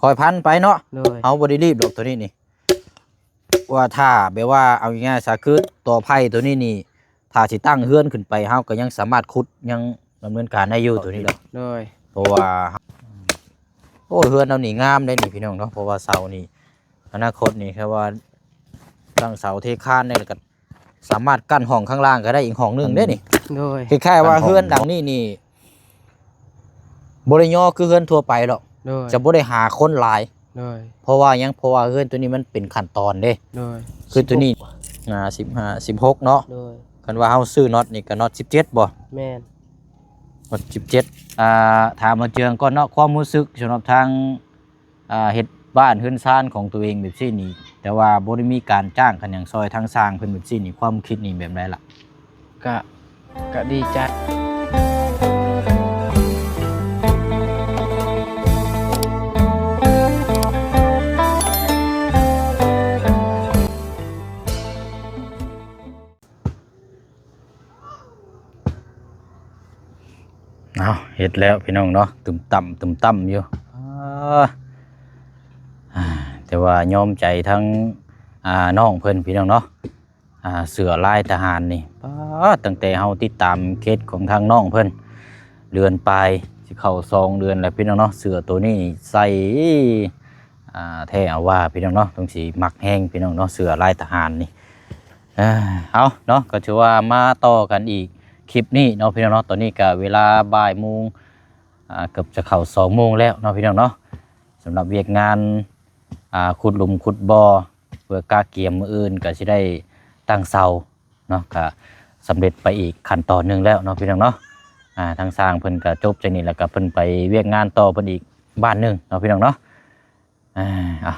ຄ່ອຍພັນໄປເນາະ. ໂດຍ ເຮົາບໍ່ໄດ້ລີບດອກໂຕນີ້ນີ້ ວ່າຖ້າແບບວ່າ ເອົາງ່າຍໆຊະ ຄືຕໍໄຜ່ໂຕນີ້ນີ້ ຖ້າຊິຕັ້ງເຮືອນຂຶ້ນໄປ ເຮົາກໍຍັງສາມາດຂຸດ ຍັງດຳເນີນການໄດ້ຢູ່ໂຕນີ້ເນາະ. ໂດຍ ເພາະວ່າ ໂອ້ ເຮືອນເຮົານີ້ງາມເດ້ນີ້ພີ່ນ້ອງເນາະ ເພາະວ່າເສົານີ້ ອະນາຄົດນີ້ ຄືວ່າຕັ້ງເສົາເທຄານໄດ້ ແລ້ວກໍສາມາດກັ້ນຫ້ອງຂ້າງລ່າງກໍໄດ້ອີກຫ້ອງໜຶ່ງເດ້ນີ້. ໂດຍ ຄ້າຍໆວ່າເຮືອນຫຼັງນີ້ນີ້ ບໍ່ໄດ້ຍໍຄືເຮືອນທົ່ວໄປດອກ. ໂດຍ ຈະບໍ່ໄດ້ຫາຄົນຫຼາຍ. ໂດຍ ເພາະວ່າຫຍັງ? ເພາະວ່າເຮືອນໂຕນີ້ມັນເປັນຂັ້ນຕອນເດ້. ໂດຍ ຄືໂຕນີ້ ສິບຫົກ ອ່າ ສິບຫ້າ ສິບຫົກເນາະ. ໂດຍ ຄັນວ່າເຮົາຊື້ນັອດນີ້ກໍນັອດສິບເຈັດບໍ່? ແມ່ນ ນັອດສິບເຈັດ. ອ່າ ຖາມອາເຈືອງກ່ອນເນາະ ຄວາມຮູ້ສຶກສຳລັບທາງ ອ່າ ເຮັດບ້ານເຮືອນຊານຂອງຕົວເອງແບບຊີ້ນີ້ ແຕ່ວ່າບໍ່ໄດ້ມີການຈ້າງກັນຫຍັງຊ່ອຍທາງຊ່າງເພິ່ນແບບຊີ້ນີ້ ຄວາມຄິດນີ້ແບບໃດລະ? ກະ ກະດີໃຈ. ເອົາ ເຮັດແລ້ວພີ່ນ້ອງເນາະ ຕຶມຕຳ ຕຶມຕຳຢູ່. ອາ ແຕ່ວ່າຍອມໃຈທັງ ອ່າ ນ້ອງເພິ່ນພີ່ນ້ອງເນາະ. ອ່າ ເສື້ອລາຍທະຫານນີ້ ປາດ ຕັ້ງແຕ່ເຮົາຕິດຕາມເຄສຂອງທາງນ້ອງເພິ່ນ ເດືອນປາຍ ຊິເຂົ້າສອງເດືອນແລ້ວພີ່ນ້ອງເນາະ. ເສື້ອໂຕນີ້ໃສ່ ອ່າ ແທ້ເອົາວ່າພີ່ນ້ອງເນາະ ຕ້ອງຊິມັກແຮງພີ່ນ້ອງເນາະ ເສື້ອລາຍທະຫານນີ້. ເອີ ເອົາເນາະ ກໍຖືວ່າມາຕໍ່ກັນອີກຄລິບນີ້ເນາະພີ່ນ້ອງເນາະ. ຕອນນີ້ກໍເວລາບ່າຍໂມງ ອ່າ ເກືອບຈະເຂົ້າສອງໂມງແລ້ວເນາະພີ່ນ້ອງເນາະ. ສຳລັບວຽກງານ ອ່າ ຂຸດຫຼຸມຂຸດບໍ່ ເພື່ອກະກຽມມື້ອື່ນກໍຊິໄດ້ຕັ້ງເສົາເນາະ ກໍສຳເລັດໄປອີກຂັ້ນຕອນໜຶ່ງແລ້ວເນາະພີ່ນ້ອງເນາະ. ອ່າ ທາງຊ່າງເພິ່ນກໍຈົບຈາກນີ້ ແລ້ວກໍເພິ່ນໄປວຽກງານຕໍ່ເພິ່ນອີກບ້ານໜຶ່ງເນາະພີ່ນ້ອງເນາະ. ອ່າ ເອົາ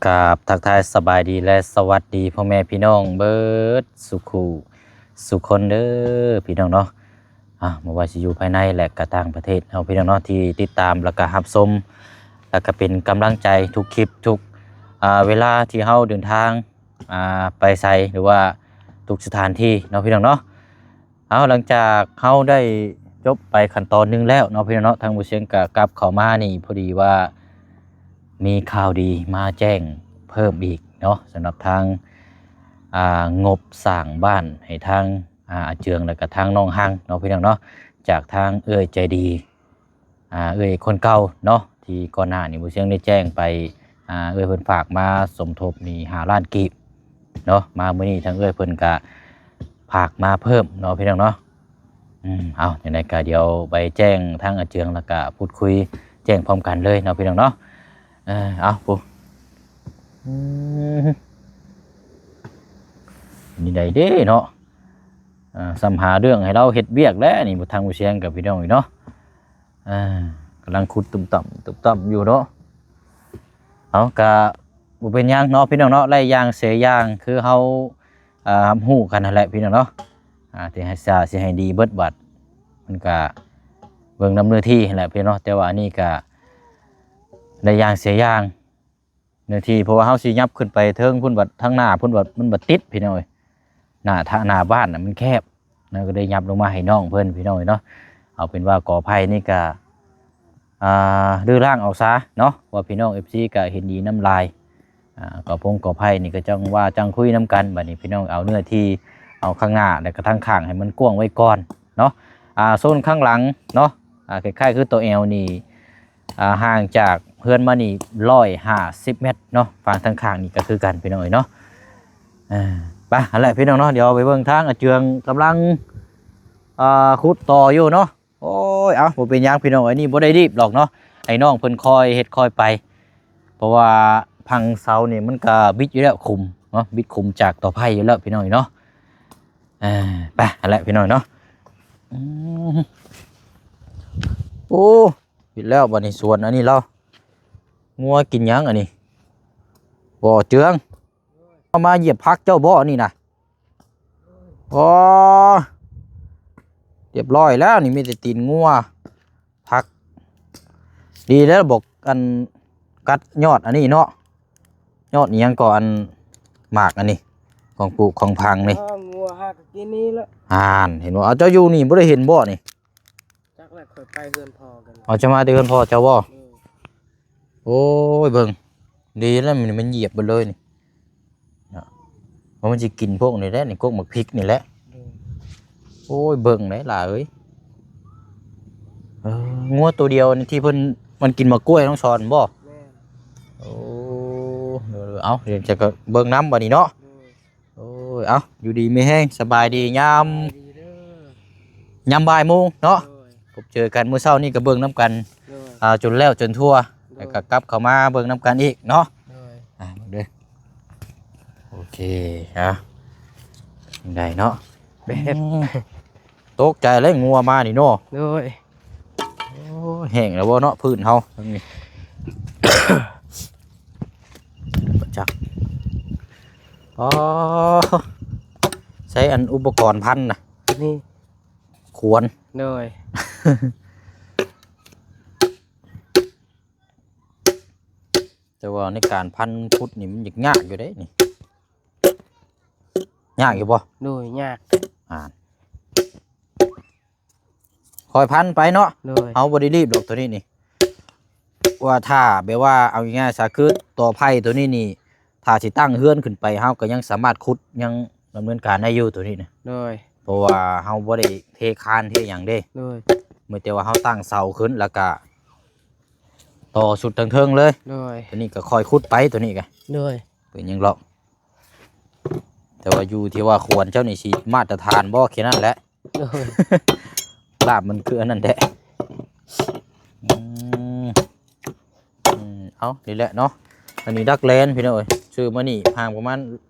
ກາບທັກທາຍສະບາຍດີ ແລະ ສະຫວັດດີພໍ່ແມ່ພີ່ນ້ອງເບິດສູ່ຄູ່ສູ່ຄົນເດີພີ່ນ້ອງເນາະ. ອ່າ ບໍ່ວ່າຊິຢູ່ພາຍໃນ ແລະ ກະຕ່າງປະເທດເຮົາພີ່ນ້ອງເນາະ ທີ່ຕິດຕາມ ແລ້ວກະຮັບຊົມ ແລ້ວກະເປັນກຳລັງໃຈທຸກຄລິບ ທຸກ ອ່າ ເວລາທີ່ເຮົາເດີນທາງ ອ່າ ໄປໃສ ຫຼືວ່າທຸກສະຖານທີ່ເນາະພີ່ນ້ອງເນາະ. ເອົາ ຫຼັງຈາກເຮົາໄດ້ຈົບໄປຂັ້ນຕອນໜຶ່ງແລ້ວເນາະພີ່ນ້ອງເນາະ ທາງບໍ່ຊຽງກະກັບເຂົ້າມານີ້ ພໍດີວ່າມີຂ່າວດີມາແຈ້ງເພີ່ມອີກເນາະ ສຳລັບທາງ ອ່າ ງົບສ້າງບ້ານໃຫ້ທາງ ອ່າ ອາເຈືອງ ແລ້ວກະທາງນ້ອງຮັງເນາະພີ່ນ້ອງເນາະ ຈາກທາງເອື້ອຍໃຈດີ ອ່າ ເອື້ອຍຄົນເກົ່າເນາະ ທີ່ກ່ອນໜ້ານີ້ບໍ່ຊຽງໄດ້ແຈ້ງໄປ ອ່າ ເອື້ອຍເພິ່ນຝາກມາສົມທົບນີ້ຫ້າລ້ານກີບເນາະ. ມາມື້ນີ້ທາງເອື້ອຍເພິ່ນກະຝາກມາເພີ່ມເນາະພີ່ນ້ອງເນາະ. ອືມ ເອົາ ຈັ່ງໃດກະດຽວໄປແຈ້ງທາງອາເຈືອງ ແລ້ວກະພູດຄຸຍແຈ້ງພ້ອມກັນເລີຍເນາະພີ່ນ້ອງເນາະ. ເອີ ເອົາ ປູ ອືມ ນີ້ໃດເດ້ເນາະ ອ່າ ສ່ຳຫາເລື່ອງໃຫ້ລາວເຮັດວຽກແຫຼະນີ້ ທາງບໍ່ຊຽງກັບພີ່ນ້ອງນີ້ເນາະ. ອ່າ ກຳລັງຂຸດຕຸ່ມຕ່ຳຕຸ່ມຕ່ຳຢູ່ເນາະ. ເອົາ ກະບໍ່ເປັນຫຍັງເນາະພີ່ນ້ອງເນາະ ໄລ່ຢ່າງເສຍຢ່າງ ຄືເຮົາ ອ່າ ຮູ້ກັນຫັ້ນແຫຼະພີ່ນ້ອງເນາະ. ອ່າ ທີ່ໃຫ້ສາ ຊິໃຫ້ດີເບິດບາດ ມັນກະເບິ່ງນຳເນື້ອທີ່ຫັ້ນແຫຼະພີ່ນ້ອງເນາະ. ແຕ່ວ່າອັນນີ້ກະໄດ້ຢ່າງເສຍຢ່າງ ເນື້ອທີ່ ເພາະວ່າເຮົາຊິຫຍັບຂຶ້ນໄປເທິງພຸ້ນ ບັດທາງໜ້າພຸ້ນ ບັດມັນບໍ່ຕິດພີ່ນ້ອງເອີຍ ໜ້າ ທາງໜ້າບ້ານນະມັນແຄບ ນະ ກໍໄດ້ຫຍັບລົງມາໃຫ້ນ້ອງເພິ່ນພີ່ນ້ອງເອີຍເນາະ. ເອົາເປັນວ່າກໍໄຜ່ນີ້ກະ ອ່າ ຮື້ລ້າງເອົາຊະເນາະ ວ່າພີ່ນ້ອງເອັຟຊີກະເຫັນດີນຳຫຼາຍ. ອ່າ ກໍພົງກໍໄຜ່ນີ້ກໍຈັ່ງວ່າຈັ່ງຄຸຍນຳກັນ. ບັດນີ້ພີ່ນ້ອງເອົາເນື້ອທີ່ ເອົາຂ້າງໜ້າ ແລ້ວກໍທາງຂ້າງໃຫ້ມັນກວ້າງໄວ້ກ່ອນເນາະ. ອ່າ ໂຊນຂ້າງຫຼັງເນາະ ອ່າ ຄ້າຍໆຄືໂຕແອວນີ້ ອ່າ ຫ່າງຈາກເຮືອນມານີ້ຮ້ອຍຫ້າສິບແມັດເນາະ. ຝັ່ງທາງຂ້າງນີ້ກໍຄືກັນພີ່ນ້ອງເອີຍເນາະ. ເອີ ໄປ ຫັ້ນແຫຼະພີ່ນ້ອງເນາະ ດຽວໄປເບິ່ງທາງອາເຈືອງກຳລັງ ອ່າ ຂຸດຕໍ່ຢູ່ເນາະ. ໂອ້ຍ ເອົ້າ ບໍ່ເປັນຫຍັງພີ່ນ້ອງເອີຍ ນີ້ບໍ່ໄດ້ລີບດອກເນາະ ໃຫ້ນ້ອງເພິ່ນຄ່ອຍເຮັດຄ່ອຍໄປ ເພາະວ່າພັງເສົານີ້ມັນກະບິດຢູ່ແລ້ວ ຂຸມເນາະ ບິດຂຸມຈາກຕໍ່ໄຜ່ຢູ່ແລ້ວພີ່ນ້ອງເນາະ. ເອີ ໄປ ຫັ້ນແຫຼະພີ່ນ້ອງເນາະ. ອືມ ໂອ້ ຜິດແລ້ວບັດນີ້ ສວນອັນນີ້ລາວ ງົວກິນຫຍັງອັນນີ້ ບໍ່ເຈືອງ ເອົາມາຢຽບຜັກເຈົ້າບໍ່ນີ້ນະ? ອໍ ຮຽບຮ້ອຍແລ້ວນີ້ ມີແຕ່ຕີນງົວ ຜັກ ດີແລ້ວບໍ່ ອັນ ກັດຍອດອັນນີ້ເນາະ ຍອດອີ່ຫຍັງກໍ ອັນ ໝາກອັນນີ້ ຂອງປູກຂອງຝັງນີ້. ອ້າວ ງົວຫາກະກິນນີ້ແຫຼະ ຫັ້ນ ເຫັນບໍ່? ເອົາ ເຈົ້າຢູ່ນີ້ບໍ່ໄດ້ເຫັນບໍ່ນີ້? ຈັກ ຂ້ອຍໄປເຮືອນພໍ່ກັນ ເອົາ ຈະມາແຕ່ເຮືອນພໍ່ເຈົ້າບໍ່? ໂດຍ ໂອ້ຍ ເບິ່ງ ດີແລ້ວ ມັນ ມັນຢຽບເບິດເລີຍນີ້ເນາະ ວ່າມັນຊິກິນພວກນີ້ແຫຼະ ນີ້ ກົກໝາກພິກນີ້ແຫຼະ. ໂດຍ ໂອ້ຍ ເບິ່ງໄດຫຼ້າເອີຍ ເອີ ງົວໂຕດຽວນີ້ທີ່ເພິ່ນ ມັນກິນໝາກກ້ວຍນ້ອງສອນບໍ່? ແມ່ນ ໂອ້ ເອີ ເອົາ ດຽວຈະກະເບິ່ງນຳບັດນີ້ເນາະ. ໂດຍ ໂອ້ຍ ເອົາ ຢູ່ດີມີແຮງ ສະບາຍດີຍາມ ສະບາຍດີເດີ ຍາມບ່າຍໂມງເນາະ. ໂດຍ ພົບເຈີກັນມື້ເຊົ້ານີ້ກໍເບິ່ງນຳກັນ ໂດຍ ອ່າ ຈົນແລ້ວຈົນທົ່ວ ໂດຍ ແລ້ວກໍກັບເຂົ້າມາເບິ່ງນຳກັນອີກເນາະ. ໂດຍ ອ່າ ເບິ່ງເດີ ໂອເຄ ອ່າ ໄດ້ເນາະ ແບບ ອືມ ຕົກໃຈແລ້ວງົວມານີ້ເນາະ. ໂດຍ ໂອ້ຍ ແຫ້ງແລ້ວບໍ່ເນາະ ພື້ນເຮົານີ້ ຈັກ ອໍ ໃຊ້ອັນອຸປະກອນພັນນະ ນີ້ ຂວນ ໂດຍ ແຕ່ວ່າໃນການພັນພຸດນີ້ມັນຍາກໆຢູ່ເດ້ນີ້ ຍາກຢູ່ບໍ່? ໂດຍ ຍາກ ອ່າ ຄ່ອຍພັນໄປເນາະ. ໂດຍ ເຮົາບໍ່ໄດ້ລີບດອກໂຕນີ້ນີ້ ວ່າຖ້າແບບວ່າ ເອົາງ່າຍໆຊະ ຄືຕໍ່ໄຜ່ໂຕນີ້ນີ້ ຖ້າຊິຕັ້ງເຮືອນຂຶ້ນໄປ ເຮົາກໍຍັງສາມາດຂຸດ ຍັງດຳເນີນການໄດ້ຢູ່ໂຕນີ້ນະ. ໂດຍ ເພາະວ່າເຮົາບໍ່ໄດ້ເທຄານເທຫຍັງເດ້. ໂດຍ ມີແຕ່ວ່າເຮົາຕັ້ງເສົາຂຶ້ນ ແລ້ວກະຕໍ່ສຸດເທິງໆເລີຍ. ໂດຍ ໂຕນີ້ກໍຄ່ອຍຂຸດໄປ ໂຕນີ້ກະ ໂດຍ ເປັນຫຍັງດອກ. ແຕ່ວ່າຢູ່ທີ່ວ່າຂວນເຈົ້ານີ້ຊິມາດຕະຖານບໍ່ ແຄ່ນັ້ນແຫຼະ. ໂດຍ ລາບມັນຄືອັນນັ້ນແຫຼະ. ອືມ ອືມ ເອົາ ນີ້ແຫຼະເນາະ ອັນນີ້ດັກແລນພີ່ນ້ອງເອີຍ ຊື້ມານີ້ຫ່າງປະມານ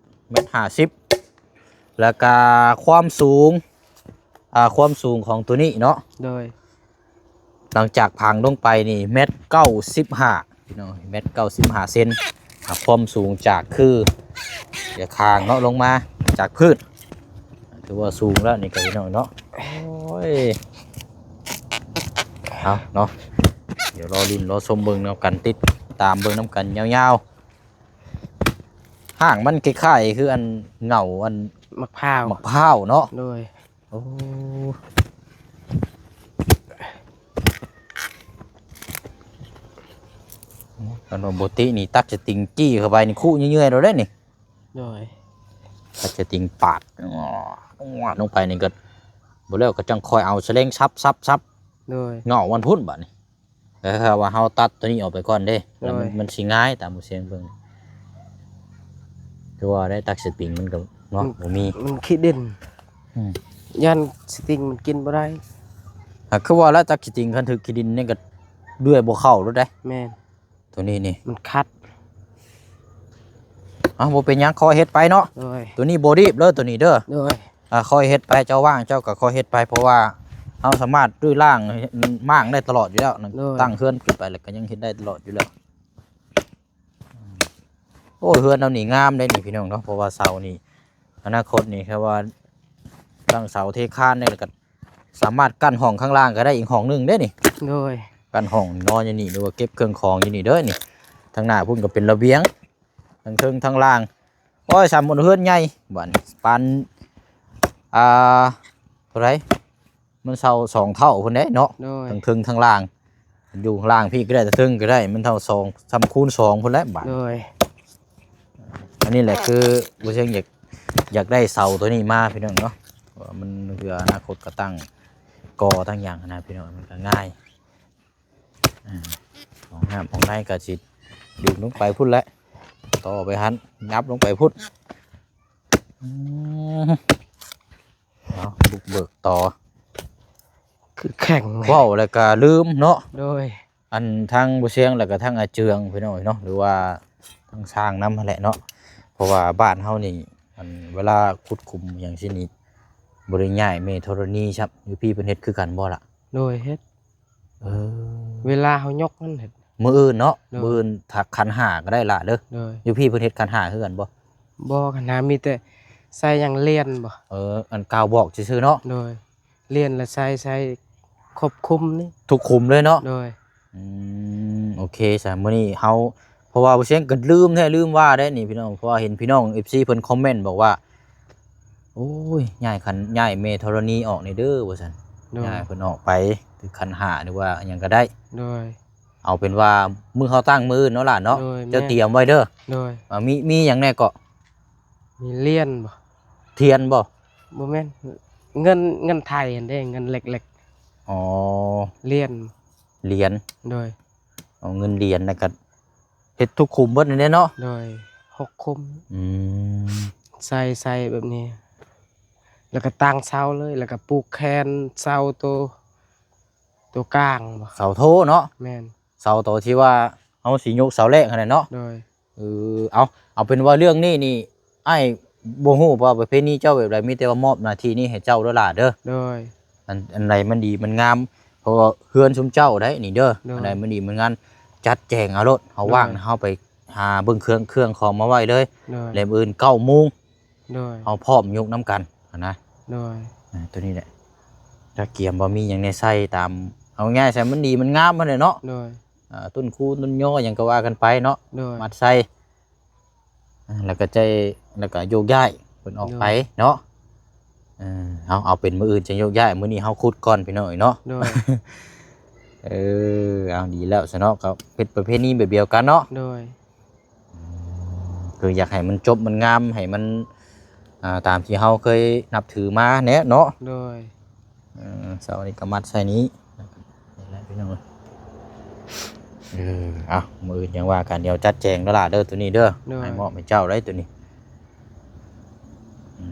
ແມັດຫ້າສິບ ແລ້ວກະຄວາມສູງ ອ່າ ຄວາມສູງຂອງໂຕນີ້ເນາະ ໂດຍ ຫຼັງຈາກຝັງລົງໄປນີ້ແມັດເກົ້າສິບຫ້າພີ່ນ້ອງ ແມັດເກົ້າສິບຫ້າເຊັນ ອ່າ ຄວາມສູງຈາກຄື ຈາກຄາງເນາະ ລົງມາຈາກພື້ນ ຖືວ່າສູງແລ້ວນີ້ກໍພີ່ນ້ອງເນາະ. ໂອ້ຍ ເອົາເນາະ ດຽວລໍລຸ້ນລໍຊົມເບິ່ງນຳກັນ ຕິດຕາມເບິ່ງນຳກັນຍາວໆ. ຮ່າງມັນຄ້າຍໆຄືອັນເຫງົ້າອັນ ໝາກພ້າວ ໝາກພ້າວເນາະ. ໂດຍ ໂອ້ ຄັນວ່າບໍ່ຕິນີ້ ຕັກສະຕິງຈີ້ເຂົ້າໄປນີ້ ຄຸເຫຍື່ອຍໆໂລດເດ້ນີ້. ໂດຍ ຕັກສະຕິງປາດ ງອດລົງໄປນີ້ກໍ ບໍ່ແລ້ວກໍຈັ່ງຄ່ອຍເອົາສະແລງສັບໆໆ ໂດຍ ເຫງົ້າມັນພຸ້ນບາດນີ້. ແຕ່ຖ້າວ່າເຮົາຕັດໂຕນີ້ອອກໄປກ່ອນເດ້ ແລ້ວມັນ ໂດຍ ມັນຊິງ່າຍຕາມບໍ່ສຽງເບິ່ງ. ຄືວ່າໄດ້ຕັກສະຕິງມັນກໍເນາະ ມັນ ບໍ່ມີ ມັນຂີ້ດິນ ອືມ ຢ້ານສະຕິງມັນກິນບໍ່ໄດ້. ຫາກຄືວ່າແລ້ວ ຕັກສະຕິງຄັນຖືກຂີ້ດິນນີ້ກໍເລື່ອຍບໍ່ເຂົ້າໂລດເດ້. ແມ່ນ ໂຕນີ້ນີ້ ມັນຂັດ. ເອົ້າ ບໍ່ເປັນຫຍັງ ຄ່ອຍເຮັດໄປເນາະ. ໂດຍ ໂຕນີ້ບໍ່ລີບເດີ ໂຕນີ້ເດີ. ໂດຍ ອ່າ ຄ່ອຍເຮັດໄປ ເຈົ້າວ່າງເຈົ້າກໍຄ່ອຍເຮັດໄປ ເພາະວ່າເຮົາສາມາດດ້ວຍລ່າງມ້າງໄດ້ຕະຫຼອດຢູ່ແລ້ວ. ໂດຍ ຕັ້ງເຮືອນຂຶ້ນໄປແລ້ວກໍຍັງເຮັດໄດ້ຕະຫຼອດຢູ່ແລ້ວ. ໂອ້ ເຮືອນເຮົານີ້ງາມເດ້ນີ້ພີ່ນ້ອງເນາະ ເພາະວ່າເສົານີ້ ອະນາຄົດນີ້ ຄືວ່າຕັ້ງເສົາເທຄານໄດ້ ແລ້ວກໍສາມາດກັ້ນຫ້ອງຂ້າງລ່າງກໍໄດ້ອີກຫ້ອງໜຶ່ງເດ້ນີ້. ໂດຍ ກັ້ນຫ້ອງນອນຢູ່ນີ້ ຫຼືວ່າເກັບເຄື່ອງຂອງຢູ່ນີ້ເດີນີ້. ທາງໜ້າພຸ້ນກໍເປັນລະບຽງ ທັງເທິງທັງລ່າງ. ໂອ້ຍ ສ່ຳເຮືອນໃຫຍ່ບາດນີ້ ປານ ອ່າ ເທົ່າໃດ ມັນເຊົາສອງເທົ່າພຸ້ນເດ້ເນາະ. ໂດຍ ທັງເທິງທັງລ່າງ ຢູ່ຂ້າງລ່າງພີ້ກໍໄດ້ ແຕ່ເທິງກໍໄດ້ ມັນເທົ່າສອງ ສ່ຳຄູນສອງພຸ້ນແຫຼະບາດ. ໂດຍ ອັນນີ້ແຫຼະຄືບໍ່ເຊີງຢາກ ຢາກໄດ້ເສົາໂຕນີ້ມາພີ່ນ້ອງເນາະ ເພາະວ່າມັນເພື່ອອະນາຄົດກໍຕັ້ງກໍ່ຕັ້ງຫຍັງຫັ້ນນະພີ່ນ້ອງ ມັນກໍງ່າຍ. ອ່າ ຫ້ອງນ້ຳຫ້ອງໃນກໍຊິດຶງລົງໄປພຸ້ນແຫຼະ ຕໍ່ໄປຫັ້ນ ຫຍັບລົງໄປພຸ້ນ. ອືມ ເອົາ ບຸກເບີກຕໍ່ ຄືແຂງ ເວົ້າແລ້ວກໍລືມເນາະ. ໂດຍ ອັນທາງບໍ່ຊຽງ ແລ້ວກໍທາງອາເຈືອງພີ່ນ້ອງເນາະ ຫຼືວ່າທາງຊ່າງນຳຫັ້ນແຫຼະເນາະ ເພາະວ່າບ້ານເຮົານີ້ ອັນເວລາຂຸດຂຸມຫຍັງຊີ້ນີ້ ບໍ່ໄດ້ຍ້າຍແມ່ທໍລະນີຊ້ຳ. ຢູ່ພີ້ເພິ່ນເຮັດຄືກັນບໍ່ລະ? ໂດຍ ເຮັດ. ເອີ ເວລາເຮົາຍົກມັນເຮັດ ມື້ອື່ນເນາະ. ໂດຍ ມື້ອື່ນຖ້າຂັນຫ້າກໍໄດ້ລະເດີ. ໂດຍ ຢູ່ພີ້ເພິ່ນເຮັດຂັນຫ້າຄືກັນບໍ່? ບໍ່ ຂັນຫ້າມີແຕ່ໃສ່ຫຍັງລຽນບໍ່. ເອີ ອັນກ່າວບອກຊື່ໆເນາະ. ໂດຍ ລຽນແລ້ວໃສ່ ໃສ່ຄົບຄຸມນີ້ ທຸກຄຸມເລີຍເນາະ. ໂດຍ ອືມ ໂອເຄຊະ ມື້ນີ້ເຮົາ ເພາະວ່າບໍ່ຊຽງກໍລືມແທ້ລືມວ່າໄດ໋ນີ້ພີ່ນ້ອງ ເພາະວ່າເຫັນພີ່ນ້ອງເອັຟຊີເພິ່ນຄອມເມັນບອກວ່າ ໂອ້ຍ ຍ້າຍຂັນ ຍ້າຍແມ່ທໍລະນີອອກແດ່ເດີວ່າຊັ້ນ. ໂດຍ ຍ້າຍເພິ່ນອອກໄປ ຄືຂັນຫ້າ ຫຼືວ່າຫຍັງກໍໄດ້ ໂດຍ ເອົາເປັນວ່າມື້ເຮົາຕັ້ງມື້ອື່ນເນາະຫຼານເນາະ ໂດຍ ເຈົ້າ ແມ່ນ ຕຽມໄວ້ເດີ ໂດຍ ອ່າ ມີ ມີຫຍັງແດ່ເກາະ? ມີຫຼຽນບໍ່? ທຽນບໍ່? ບໍ່ແມ່ນ ເງິນ ເງິນໄທຫັ້ນເດ້ ເງິນເລັກໆ ອໍ ຫຼຽນ ຫຼຽນ ໂດຍ ເອົາເງິນຫຼຽນ ແລ້ວກໍເຮັດທຸກຂຸມເບິດນັ້ນເດ້ເນາະ ໂດຍ ຫົກຂຸມ ອືມ ໃສ່ ໃສ່ແບບນີ້ ແລ້ວກໍຕັ້ງເສົາເລີຍ ແລ້ວກໍປູກແຂນເສົາໂຕ ໂຕກາງບໍ່? ເສົາໂທເນາະ ແມ່ນ ເສົາໂຕທີ່ວ່າເຮົາຊິຍົກເສົາແລກຫັ້ນແຫຼະເນາະ ໂດຍ ເອີ ເອົາ ເອົາເປັນວ່າເລື່ອງນີ້ນີ້ ອ້າຍບໍ່ຮູ້ວ່າປະເພນີເຈົ້າແບບໃດ ມີແຕ່ວ່າມອບໜ້າທີ່ນີ້ໃຫ້ເຈົ້າເດີຫຼ້າເດີ ໂດຍ ອັນ ອັນໃດມັນດີມັນງາມ ເພາະວ່າເຮືອນຊຸມເຈົ້າໄດ໋ນີ້ເດີ ໂດຍ ອັນໃດມັນດີມັນງາມ ຈັດແຈງເອົາໂລດ ເຮົາ ໂດຍ ວ່າງເຮົາໄປຫາເບິ່ງເຄື່ອງ ເຄື່ອງຂອງມາໄວ້ເລີຍ ໂດຍ ແລ້ວມື້ອື່ນເກົ້າໂມງ ໂດຍ ເຮົາພ້ອມຍົກນຳກັນຫັ້ນນະ ໂດຍ ອ່າ ຕົວນີ້ແຫຼະ ກະກຽມບໍ່ມີຫຍັງແດ່ໃສ່ຕາມ ເອົາງ່າຍໃສ່ມັນດີມັນງາມຫັ້ນແຫຼະເນາະ ໂດຍ ອ່າ ຕົ້ນຄູຕົ້ນຍໍຫຍັງກໍວ່າກັນໄປເນາະ ໂດຍ ມັດໃສ່ ອ່າ ແລ້ວກໍໃຈ ແລ້ວກໍໂຍກຍ້າຍເພິ່ນອອກໄປ ໂດຍ ເນາະ ເອີ ເອົາ ເອົາເປັນມື້ອື່ນຈັ່ງໂຍກຍ້າຍ ມື້ນີ້ເຮົາຂຸດກ່ອນພີ່ນ້ອງເອີຍເນາະ ໂດຍ ເອີ ເອົາ ດີແລ້ວຊະເນາະ ກໍເປັນປະເພນີແບບດຽວກັນເນາະ ໂດຍ ອືມ ຄືຢາກໃຫ້ມັນຈົບມັນງາມ ໃຫ້ມັນ ອ່າ ຕາມທີ່ເຮົາເຄີຍນັບຖືມາແຫຼະເນາະ ໂດຍ ເອີ ເສົານີ້ກໍມັດໃສ່ນີ້ ນີ້ແຫຼະພີ່ນ້ອງເອີຍ ເອີ ເອົາ ມື້ອື່ນຈັ່ງວ່າກັນ ດຽວຈັດແຈງເດີຫຼ້າເດີ ໂຕນີ້ເດີ ໂດຍ ໃຫ້ມອບໃຫ້ເຈົ້າໄດ໋ໂຕນີ້ ອືມ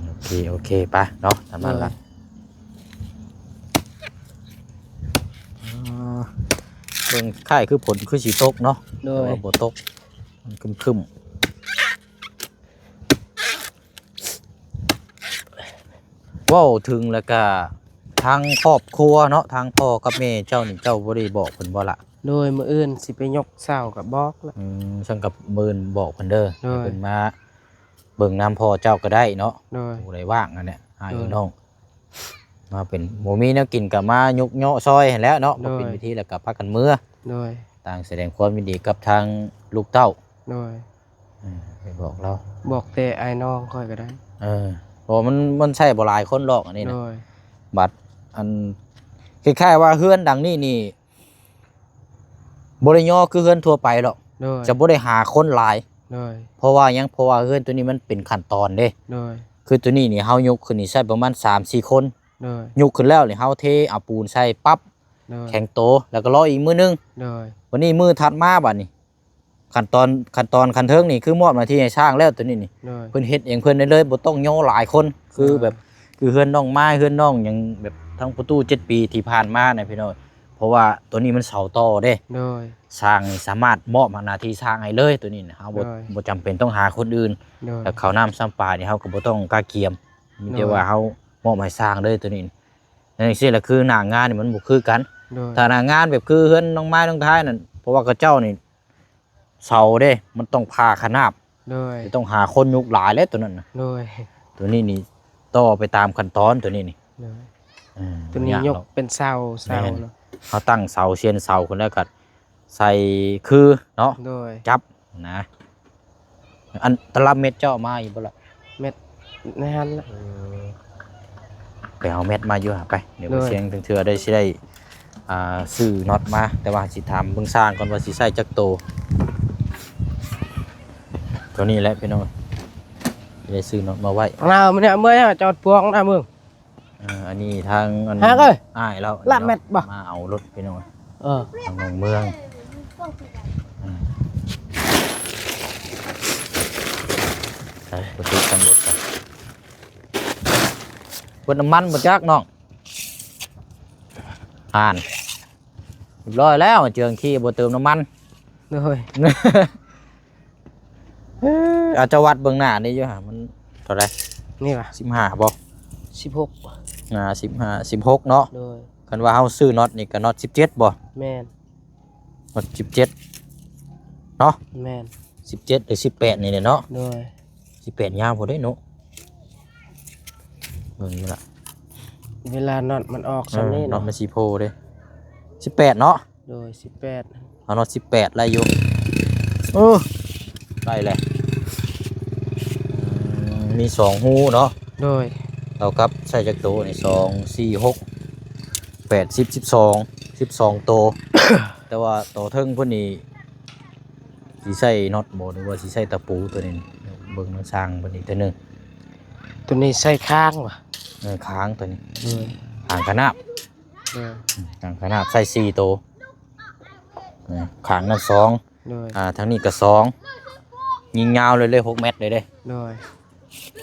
ໂອເຄ ໂອເຄ ໄປເນາະ ຕາມນັ້ນລະ ໂດຍ ອ່າ ເບິ່ງຄ້າຍຄືຝົນຄືຊິຕົກເນາະ ໂດຍ ແຕ່ວ່າບໍ່ຕົກ ມັນຄຶ້ມໆ ເວົ້າເຖິງແລ້ວກະທາງຄອບຄົວເນາະ ທາງພໍ່ກັບແມ່ເຈົ້ານີ້ ເຈົ້າບໍ່ໄດ້ບອກເພິ່ນບໍ່ລະ? ໂດຍ ມື້ອື່ນຊິໄປຍົກເສົາກໍບອກລະ ອືມ ຊັ້ນກໍມື້ອື່ນບອກເພິ່ນເດີ ໂດຍ ໃຫ້ເພິ່ນມາເບິ່ງນຳພໍ່ເຈົ້າກໍໄດ້ເນາະ ໂດຍ ຜູ້ໃດວ່າງຫັ້ນແຫຼະ ອ້າຍ ໂດຍ ເອີຍ ນ້ອງ ມາເປັນ ບໍ່ມີແນວກິນກໍມາຍົກເຍາະຊ່ອຍຫັ້ນແຫຼະເນາະ ໂດຍ ບໍ່ເປັນພິທີແລ້ວກໍພາກັນເມືອ ໂດຍ ຕ່າງສະແດງຄວາມຍິນດີກັບທາງລູກເຕົ້າ ໂດຍ ເອີ ໄປບອກລາວ ບອກແຕ່ອ້າຍນ້ອງຂ້ອຍກໍໄດ້ ເອີ ເພາະວ່າມັນ ມັນໃຊ້ບໍ່ຫຼາຍຄົນດອກອັນນີ້ນະ ໂດຍ ບັດອັນ ຄ້າຍໆວ່າເຮືອນຫຼັງນີ້ນີ້ ບໍ່ໄດ້ຍໍຄືເຮືອນທົ່ວໄປດອກ ໂດຍ ຈະບໍ່ໄດ້ຫາຄົນຫຼາຍ ໂດຍ ເພາະວ່າຫຍັງ ເພາະວ່າເຮືອນໂຕນີ້ມັນເປັນຂັ້ນຕອນເດ້ ໂດຍ ຄືໂຕນີ້ນີ້ເຮົາຍົກຂຶ້ນນີ້ໃຊ້ປະມານສາມສີ່ຄົນ ໂດຍ ຍົກຂຶ້ນແລ້ວນີ້ເຮົາເທເອົາປູນໃສ່ປັບ ໂດຍ ແຂງໂຕ ແລ້ວກໍລໍອີກມື້ໜຶ່ງ ໂດຍ ວັນນີ້ມື້ຖັດມາບັດນີ້ ຂັ້ນຕອນ ຂັ້ນຕອນຂັ້ນເທິງນີ້ຄືມອບໜ້າທີ່ໃຫ້ຊ່າງແລ້ວ ໂຕນີ້ນີ້ ໂດຍ ເພິ່ນເຮັດເອງເພິ່ນໄດ້ເລີຍ ບໍ່ຕ້ອງຍໍຫຼາຍຄົນ ຄື ໂດຍ ແບບ ຄືເຮືອນນ້ອງໄມ້ ເຮືອນນ້ອງຫຍັງ ແບບທາງປະຕູເຈັດປີທີ່ຜ່ານມານະພີ່ນ້ອງ ເພາະວ່າໂຕນີ້ມັນເສົາຕໍ່ເດ້ ໂດຍ ຊ່າງນີ້ສາມາດມອບໜ້າທີ່ຊ່າງໃຫ້ເລີຍ ໂຕນີ້ນະ ເຮົາບໍ່ ໂດຍ ບໍ່ຈຳເປັນຕ້ອງຫາຄົນອື່ນ ໂດຍ ແລ້ວເຂົ້ານ້ຳຊຳປານີ້ເຮົາກໍບໍ່ຕ້ອງກະກຽມ ມີແຕ່ ໂດຍ ວ່າເຮົາມອບໃຫ້ຊ່າງເລີຍໂຕນີ້ ຈັ່ງຊີ້ລະ ຄືໜ້າງານນີ້ມັນບໍ່ຄືກັນ ໂດຍ ຖ້າໜ້າງານແບບຄືເຮືອນນ້ອງໄມ້ນ້ອງທ້າຍນັ້ນ ເພາະວ່າເຂົາເຈົ້ານີ້ ເສົາເດ້ ມັນຕ້ອງຜ່າຂະໜາບ ໂດຍ ຕ້ອງຫາຄົນຍົກຫຼາຍແຫຼະໂຕນັ້ນນະ ໂດຍ ໂຕນີ້ນີ້ຕໍ່ໄປຕາມຂັ້ນຕອນໂຕນີ້ນີ້ ໂດຍ ເອີ ໂຕນີ້ຍົກເປັນເສົາ ເສົາເນາະ ເຮົາຕັ້ງເສົາ ຊຽນເສົາຂຶ້ນແລ້ວກໍໃສ່ຄືເນາະ ໂດຍ ຈັບນະ ອັນຕະລັບເມັດເຈົ້າເອົາມາຢູ່ບໍ່ລະ? ເມັດໃນຫັ້ນລະ ເອີ ໄປເອົາເມັດມາຢູ່ຫາໄປ ດຽວ ໂດຍ ໄປສ່ຽງເທື່ອໄດ້ ຊິໄດ້ ອ່າ ຊື້ນັອດມາ ແຕ່ວ່າຊິຖາມເບິ່ງຊ່າງກ່ອນວ່າຊິໃຊ້ຈັກໂຕ ໂຕນີ້ແຫຼະພີ່ນ້ອງ ຊິໄດ້ຊື້ນັອດມາໄວ້ ເອົາມານີ້ ເມື່ອຍຈອດພວງນະມຶງ ອ່າ ອັນນີ້ທາງອັນ ຫາກເອີຍ ອ້າຍລາວ ລັດແມັດບໍ່ ມາເອົາລົດພີ່ນ້ອງ ເອີ ທາງນ້ອງເມືອງ ອ່າ ໄປ ໄປຕິດຕັ້ງລົດກັນ ເບິດນ້ຳມັນບໍ່ຈັກນ້ອງ ອ່ານ ຮຽບຮ້ອຍແລ້ວ ເຈີງຂີ່ບໍ່ເຕີມນ້ຳມັນ ໂດຍ ເອີ ອາດຈະວັດເບິ່ງໜ້ານີ້ຢູ່ຫາ ມັນເທົ່າໃດ? ນີ້ຫວາ? ສິບຫ້າບໍ່? ສິບຫົກ ໜ້າສິບຫ້າ ສິບຫົກເນາະ ໂດຍ ຄັນວ່າເຮົາຊື້ນັອດນີ້ກໍນັອດສິບເຈັດບໍ່? ແມ່ນ ນັອດສິບເຈັດເນາະ ແມ່ນ ສິບເຈັດ ຫຼື ສິບແປດນີ້ແຫຼະເນາະ ໂດຍ ສິບແປດຍາວໂພດເດ້ເນາະ ເບິ່ງຢູ່ລະ ເວລານັອດມັນອອກຊ່ຳນີ້ ເອີ ເນາະ ນັອດມັນຊິໂພເດ້ ສິບແປດເນາະ ໂດຍ ສິບແປດ ເອົາເນາະ ສິບແປດໄດ້ຢູ່ ເອີ ໄດ້ແຫຼະ ອືມ ມີສອງຮູເນາະ ໂດຍ ເທົ່າກັບໃສ່ຈັກໂຕນີ້ ສອງ ສີ່ ຫົກ ແປດສິບ ສິບສອງ ສິບສອງໂຕ ແຕ່ວ່າໂຕເທິງເພິ່ນນີ້ ຊິໃສ່ນັອດບໍ່ ຫຼືວ່າຊິໃສ່ຕະປູໂຕນີ້ ເບິ່ງນຳຊ່າງເພິ່ນອີກເທື່ອໜຶ່ງ. ໂຕນີ້ໃສ່ຄາງຫວາ? ເອີ ຄາງໂຕນີ້ ເອີ ຄາງຂະໜາບ ເອີ ຄາງຂະໜາບໃສ່ສີ່ໂຕ ເອີ ຄາງນັ້ນສອງ ໂດຍ ອ່າ ທາງນີ້ກໍສອງ ຍິງຍາວເລີຍເດ້ ຫົກແມັດເລີຍເດ້ ໂດຍ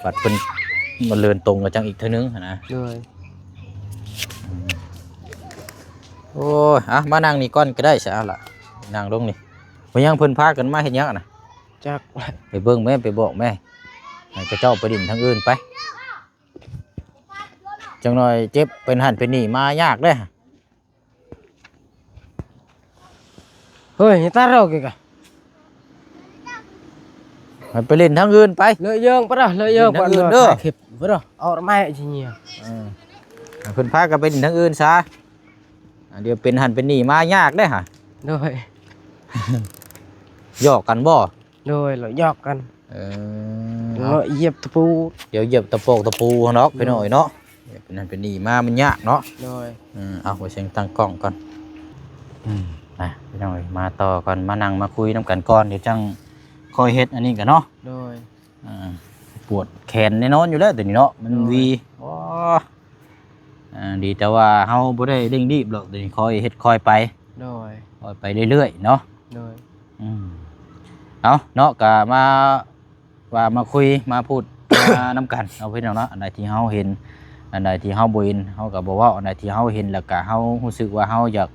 ບັດເພິ່ນມາເລີນຕົງກໍຈັ່ງອີກເທື່ອໜຶ່ງຫັ້ນນະ ໂດຍ ໂອ້ຍ ອ່ະ ມານັ່ງນີ້ກ່ອນກໍໄດ້ຊະ ເອົາລະ ນັ່ງລົງນີ້ ເປັນຫຍັງເພິ່ນພາກັນມາເຮັດຫຍັງຫັ້ນນະ? ຈັກ ໄປເບິ່ງແມ້ ໄປບອກແມ້ ໃຫ້ເຂົາເຈົ້າໄປຫຼິ້ນທາງອື່ນໄປ ຈັກໜ່ອຍເຈັບເປັນຫັ້ນເປັນນີ້ມາຍາກເດ້. ເຮີ້ຍ ຕາເຮົາກິກະ ໃຫ້ໄປຫຼິ້ນທາງອື່ນໄປ ເລີຍເຢິງປະເດີ ເລີຍເຢິງປະເດີ ເດີ ເອົາໄມ້ຊິເຫຍ ເອີ ໃຫ້ເພິ່ນພາກັນໄປຫຼິ້ນທາງອື່ນຊະ ດຽວເປັນຫັ້ນເປັນນີ້ມາຍາກເດ້ຫະ ໂດຍ ຫຍອກກັນບໍ່? ໂດຍ ລະຫຍອກກັນ ເອີ ເນາະ ເນາະ ຢຽບຕະປູ ດຽວຢຽບຕະປອກຕະປູຫັ້ນດອກ ໂດຍ ພີ່ນ້ອງເອີຍເນາະ ເປັນນັ້ນເປັນນີ້ມາມັນຍາກເນາະ ໂດຍ ອືມ ເອົາ ບໍ່ຊຽງຕັ້ງກ້ອງກ່ອນ ອືມ ມາ ພີ່ນ້ອງເອີຍ ມາຕໍ່ກ່ອນ ມານັ່ງມາຄຸຍນຳກັນກ່ອນ ດຽວຈັ່ງຄ່ອຍເຮັດອັນນີ້ກັນເນາະ ໂດຍ ອ່າ ປວດແຂນແນ່ນອນຢູ່ແລ້ວ ດຽວນີ້ເນາະ ມັນ ໂດຍ ວີ ໂອ້ ອ່າ ດີແຕ່ວ່າເຮົາບໍ່ໄດ້ເລັ່ງລີບດອກ ດຽວນີ້ຄ່ອຍເຮັດຄ່ອຍໄປ ໂດຍ ຄ່ອຍໄປເລື້ອຍໆເນາະ ໂດຍ ອືມ ເອົາເນາະ ກະມາ ວ່າມາຄຸຍມາພູດ ມານຳກັນເນາະ ພີ່ນ້ອງເນາະ ອັນໃດທີ່ເຮົາເຫັນ ອັນໃດທີ່ເຮົາບໍ່ເຫັນ ເຮົາກໍບໍ່ເວົ້າ ອັນໃດທີ່ເຮົາເຫັນ ແລ້ວກໍເຮົາຮູ້ສຶກວ່າເຮົາຢາກ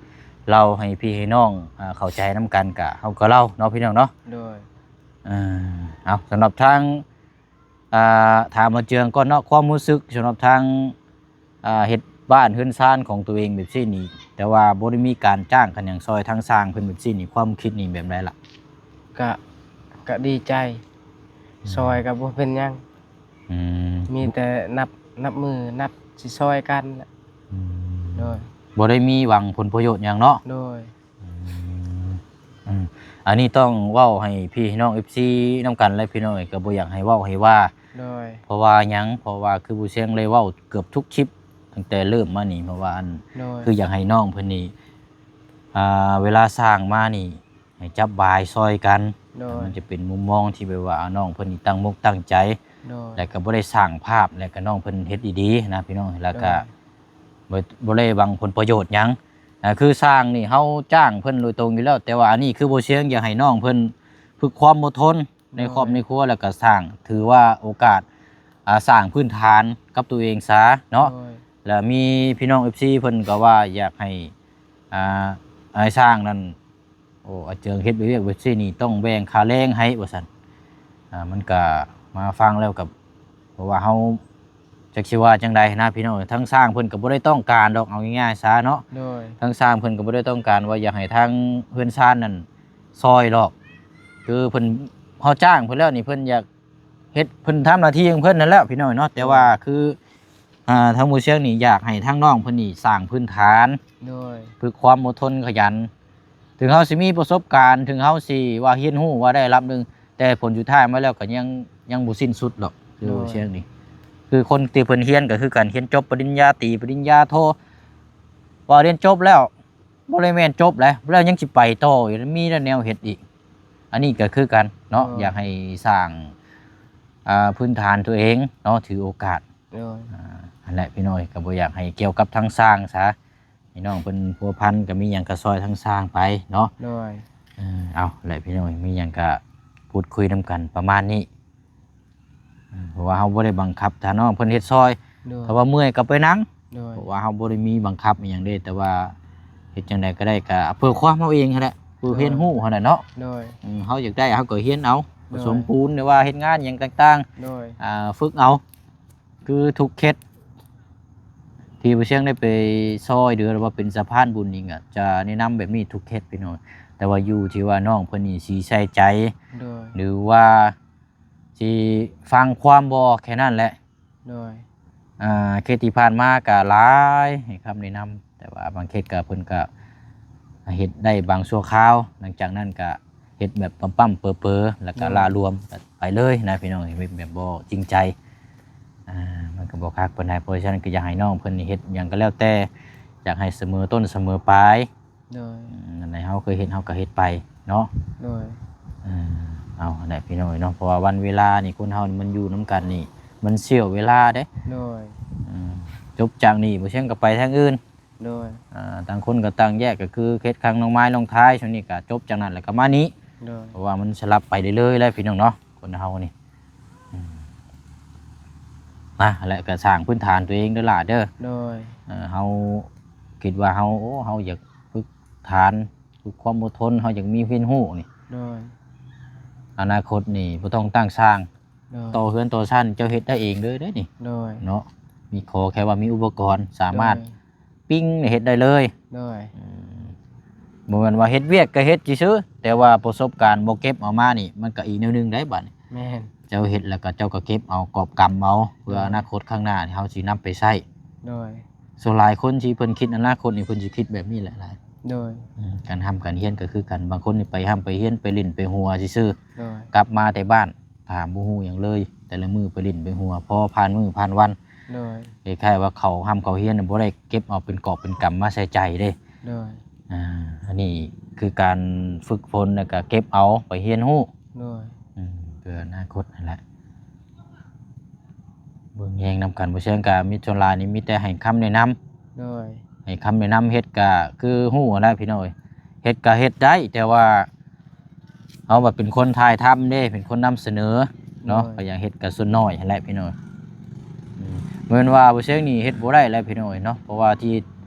ເລົ່າໃຫ້ພີ່ໃຫ້ນ້ອງ ອ່າ ເຂົ້າໃຈນຳກັນ ກໍເຮົາກໍເລົ່າເນາະ ພີ່ນ້ອງເນາະ ໂດຍ ເອີ ເອົາ ສຳລັບທາງ ອ່າ ຖາມບ່າວເຈືອງກ່ອນເນາະ ຄວາມຮູ້ສຶກສຳລັບທາງ ອ່າ ເຮັດບ້ານເຮືອນຊານຂອງຕົວເອງແບບຊີ້ນີ້ ແຕ່ວ່າບໍ່ໄດ້ມີການຈ້າງກັນຫຍັງຊ່ອຍທາງຊ່າງເພິ່ນແບບຊີ້ນີ້ ຄວາມຄິດນີ້ແບບໃດລະ? ກະ ກະດີໃຈ ອືມ ຊ່ອຍກະບໍ່ເປັນຫຍັງ ອືມ ມີແຕ່ນັບ ນັບມື້ນັດຊິຊ່ອຍກັນແຫຼະ ອືມ ໂດຍ ບໍ່ໄດ້ມີຫວັງຜົນປະໂຫຍດຫຍັງເນາະ ໂດຍ ອືມ ອືມ ອັນນີ້ຕ້ອງເວົ້າໃຫ້ພີ່ໃຫ້ນ້ອງ ເອັຟຊີ ນຳກັນແຫຼະ ພີ່ນ້ອງເອີຍ ກໍບໍ່ຢາກໃຫ້ເວົ້າໃຫ້ວ່າ ໂດຍ ເພາະວ່າຫຍັງ ເພາະວ່າຄືຜູ້ຊຽງໄດ້ເວົ້າເກືອບທຸກຄລິບຕັ້ງແຕ່ເລີ່ມມານີ້ ເພາະວ່າອັນ ໂດຍ ຄືຢາກໃຫ້ນ້ອງເພິ່ນນີ້ ອ່າ ເວລາສ້າງມານີ້ ໃຫ້ຈັບບາຍຊ່ອຍກັນ ໂດຍ ມັນຈະເປັນມຸມມອງທີ່ແບບວ່າ ນ້ອງເພິ່ນນີ້ຕັ້ງອົກຕັ້ງໃຈ ໂດຍ ແລ້ວກໍບໍ່ໄດ້ສ້າງພາບ ແລ້ວກໍນ້ອງເພິ່ນເຮັດດີໆນະ ພີ່ນ້ອງ ແລ້ວກໍ ໂດຍ ບໍ່ ບໍ່ໄດ້ຫວັງຜົນປະໂຫຍດຫຍັງ ອ່າ ຄືຊ່າງນີ້ເຮົາຈ້າງເພິ່ນໂດຍຕົງຢູ່ແລ້ວ ແຕ່ວ່າອັນນີ້ຄືບໍ່ຊຽງຢາກໃຫ້ນ້ອງເພິ່ນຝຶກຄວາມອົດທົນໃນຄອບໃນຄົວ ໂດຍ ແລ້ວກໍສ້າງ ຖືວ່າໂອກາດ ອ່າ ສ້າງພື້ນຖານກັບຕົວເອງຊະເນາະ ໂດຍ ແລ້ວມີພີ່ນ້ອງ ເອັຟຊີ ເພິ່ນກໍວ່າຢາກໃຫ້ ອ່າ ອ້າຍຊ່າງນັ້ນ ໂອ້ ອາເຈີງເຮັດວຽກແບບຊີ້ນີ້ຕ້ອງແບ່ງຄ່າແຮງໃຫ້ວ່າຊັ້ນ ອ່າ ມັນກະມາຟັງແລ້ວກະ ເພາະວ່າເຮົາຈັກຊິວ່າຈັ່ງໃດນະ ພີ່ນ້ອງ ທາງຊ່າງເພິ່ນກະບໍ່ໄດ້ຕ້ອງການດອກ ເອົາງ່າຍໆຊະເນາະ ໂດຍ ທາງຊ່າງເພິ່ນກະບໍ່ໄດ້ຕ້ອງການວ່າຢາກໃຫ້ທາງເຮືອນຊານນັ້ນຊ່ອຍດອກ ຄືເພິ່ນ ເຮົາຈ້າງເພິ່ນແລ້ວນີ້ ເພິ່ນຢາກເຮັດ ເພິ່ນທຳໜ້າທີ່ຂອງເພິ່ນນັ້ນແຫຼະ ພີ່ນ້ອງເນາະ ແຕ່ວ່າ ໂດຍ ຄື ອ່າ ທາງໝູ່ຊຽງນີ້ຢາກໃຫ້ທາງນ້ອງເພິ່ນນີ້ສ້າງພື້ນຖານ ໂດຍ ຝຶກຄວາມອົດທົນຂະຫຍັນ ເຖິງເຮົາຊິມີປະສົບການ ເຖິງເຮົາຊິວ່າຮຽນຮູ້ວ່າໄດ້ລະດັບໜຶ່ງ ແຕ່ຜົນສຸດທ້າຍມາແລ້ວກໍຍັງ ຍັງບໍ່ສິ້ນສຸດດອກ ຄື ໂດຍ ໝູ່ຊຽງນີ້ ຄືຄົນທີ່ເພິ່ນຮຽນກໍຄືກັນ ຮຽນຈົບປະລິນຍາຕີ ປະລິນຍາໂທ ວ່າຮຽນຈົບແລ້ວ ບໍ່ໄດ້ແມ່ນຈົບແຫຼະ ແລ້ວຍັງຊິໄປຕໍ່ອີກ ມີແນວເຮັດອີກ ອັນນີ້ກໍຄືກັນເນາະ ໂດຍ ຢາກໃຫ້ສ້າງ ອ່າ ພື້ນຖານຕົວເອງເນາະ ຖືໂອກາດ ໂດຍ ອ່າ ຫັ້ນແຫຼະ ພີ່ນ້ອງ ກໍບໍ່ຢາກໃຫ້ກ່ຽວກັບທາງຊ່າງຊະ ໃຫ້ນ້ອງເພິ່ນພົວພັນ ກໍມີຫຍັງກໍຊ່ອຍທາງຊ່າງໄປເນາະ ໂດຍ ເອີ ເອົາແຫຼະ ພີ່ນ້ອງ ມີຫຍັງກໍພູດຄຸຍນຳກັນປະມານນີ້ ເພາະວ່າເຮົາບໍ່ໄດ້ບັງຄັບ ຖ້ານ້ອງເພິ່ນເຮັດຊ່ອຍ ໂດຍ ຖ້າວ່າເມື່ອຍກໍໄປນັ່ງ ໂດຍ ເພາະວ່າເຮົາບໍ່ໄດ້ມີບັງຄັບອີ່ຫຍັງເດ້ ແຕ່ວ່າເຮັດຈັ່ງໃດກໍໄດ້ ກໍເພື່ອຄວາມເຮົາເອງຫັ້ນແຫຼະ ເພື່ອ ໂດຍ ຮຽນຮູ້ຫັ້ນແຫຼະເນາະ ໂດຍ ອືມ ເຮົາຢາກໄດ້ເຮົາກໍຮຽນເອົາ ໂດຍ ປະສົມປູນ ຫຼືວ່າເຮັດງານຫຍັງຕ່າງໆ ໂດຍ ອ່າ ຝຶກເອົາ ຄືທຸກເຂດທີ່ບໍ່ຊຽງໄດ້ໄປຊ່ອຍເຫຼືອ ຫຼືວ່າເປັນສະພານບຸນນີ້ ກໍຈະແນະນຳແບບນີ້ທຸກເຂດ ພີ່ນ້ອງ ແຕ່ວ່າຢູ່ທີ່ວ່ານ້ອງເພິ່ນນີ້ຊິໃສ່ໃຈ ໂດຍ ຫຼືວ່າ ຊິຟັງຄວາມບໍ່ ແຄ່ນັ້ນແຫຼະ ໂດຍ ອ່າ ເຂດທີ່ຜ່ານມາກະຫຼາຍໃຫ້ຄຳແນະນຳ ແຕ່ວ່າບາງເຂດກະເພິ່ນກະເຮັດໄດ້ບາງຊົ່ວຄາວ ຫຼັງຈາກນັ້ນກະເຮັດແບບປ້ຳໆເປີໆ ແລ້ວກະ ໂດຍ ລະລວມໄປເລີຍນະ ພີ່ນ້ອງ ເຮັດແບບບໍ່ຈິງໃຈ ອ່າ ມັນກະບໍ່ຄັກປານໃດ ເພາະສະນັ້ນກະຢາກໃຫ້ນ້ອງເພິ່ນເຮັດຫຍັງກະແລ້ວແຕ່ ຢາກໃຫ້ສະເໝີຕົ້ນສະເໝີປາຍ. ໂດຍ ອືມ ອັນໃດເຮົາເຄີຍເຮັດ ເຮົາກໍເຮັດໄປເນາະ. ໂດຍ ເອີ ເອົາຫັ້ນແຫຼະພີ່ນ້ອງເອີຍເນາະ ເພາະວ່າວັນເວລານີ້ ຄົນເຮົານີ້ມັນຢູ່ນຳກັນນີ້ ມັນສ່ຽວເວລາເດ້. ໂດຍ ອືມ ຈົບຈາກນີ້ບໍ່ຊຽງກໍໄປທາງອື່ນ. ໂດຍ ອ່າ ຕ່າງຄົນກໍຕ່າງແຍກ ກໍຄືເຂດຂ້າງນ້ອງໄມ້ນ້ອງທາຍ ຊ່ວງນີ້ກໍຈົບຈາກນັ້ນແລ້ວກໍມານີ້. ໂດຍ ເພາະວ່າມັນສະຫຼັບໄປເລື້ອຍໆແຫຼະພີ່ນ້ອງເນາະ ຄົນເຮົານີ້. ອືມ ນະ ແລະກໍສ້າງພື້ນຖານຕົວເອງເດີຫຼ້າເດີ. ໂດຍ ເອີ ເຮົາຄິດວ່າເຮົາ ໂອ້ ເຮົາຢາກຝຶກຖານ ຝຶກຄວາມອົດທົນ ເຮົາຢາກມີຮຽນຮູ້ນີ້. ໂດຍ ອະນາຄົດນີ້ບໍ່ຕ້ອງຕັ້ງຊ່າງ. ໂດຍ ຕໍ່ເຮືອນຕໍ່ຊານເຈົ້າເຮັດໄດ້ເອງເລີຍເດ້ນີ້. ໂດຍ ເນາະ ມີ ຂໍແຄ່ວ່າມີອຸປະກອນ ສາມາດ ໂດຍ ປີ້ງເຮັດໄດ້ເລີຍ. ໂດຍ ອືມ ບໍ່ແມ່ນວ່າເຮັດວຽກກໍເຮັດຊື່ໆ ແຕ່ວ່າປະສົບການບໍ່ເກັບເອົາມານີ້ ມັນກໍອີກແນວໜຶ່ງໄດ໋ບາດນີ້. ແມ່ນ ເຈົ້າເຮັດແລ້ວກໍເຈົ້າກໍເກັບເອົາກອບກຳເອົາ ເພື່ອ ໂດຍ ອະນາຄົດຂ້າງໜ້າທີ່ເຮົາຊິນຳໄປໃຊ້. ໂດຍ ສ່ວນຫຼາຍຄົນທີ່ເພິ່ນຄິດອະນາຄົດນີ້ ເພິ່ນຊິຄິດແບບນີ້ແຫຼະຫຼາຍ. ໂດຍ ອືມ ການຮ່ຳການຮຽນກໍຄືກັນ ບາງຄົນນີ້ໄປຮ່ຳໄປຮຽນ ໄປຫຼິ້ນໄປຫົວຊື່ໆ. ໂດຍ ກັບມາແຕ່ບ້ານ ຖາມບໍ່ຮູ້ຫຍັງເລີຍ ແຕ່ລະມື້ໄປຫຼິ້ນໄປຫົວ ພໍຜ່ານມື້ຜ່ານວັນ. ໂດຍ ຄ້າຍໆວ່າເຂົ້າຮ່ຳເຂົ້າຮຽນບໍ່ໄດ້ເກັບເອົາເປັນກອບເປັນກຳມາໃສ່ໃຈເດ້. ໂດຍ ອ່າ ອັນນີ້ຄືການຝຶກຝົນ ແລ້ວກໍເກັບເອົາໄປຮຽນຮູ້. ໂດຍ ອືມ ເພື່ອອະນາຄົດຫັ້ນແຫຼະ ເບິ່ງແຍງນຳກັນ. ບໍ່ເຊິ່ງກໍມີ ສ່ວນຫຼາຍນີ້ມີແຕ່ໃຫ້ຄຳແນະນຳ. ໂດຍ ໃຫ້ຄຳແນະນຳ ເຮັດກໍຄືຮູ້ຫັ້ນແຫຼະພີ່ນ້ອງເອີຍ ເຮັດກໍເຮັດໄດ້ ແຕ່ວ່າ ເຮົາວ່າເປັນຄົນຖ່າຍທຳເດ້ ເປັນຄົນນຳສະເໜີເນາະ. ໂດຍ ກໍຢາກເຮັດກໍສ່ວນໜ້ອຍຫັ້ນແຫຼະພີ່ນ້ອງ. ອືມ ແມ່ນວ່າບໍ່ເຊີງນີ້ເຮັດບໍ່ໄດ້ແລ້ວພີ່ນ້ອງເອີຍເນາະ ເພາະວ່າທີ່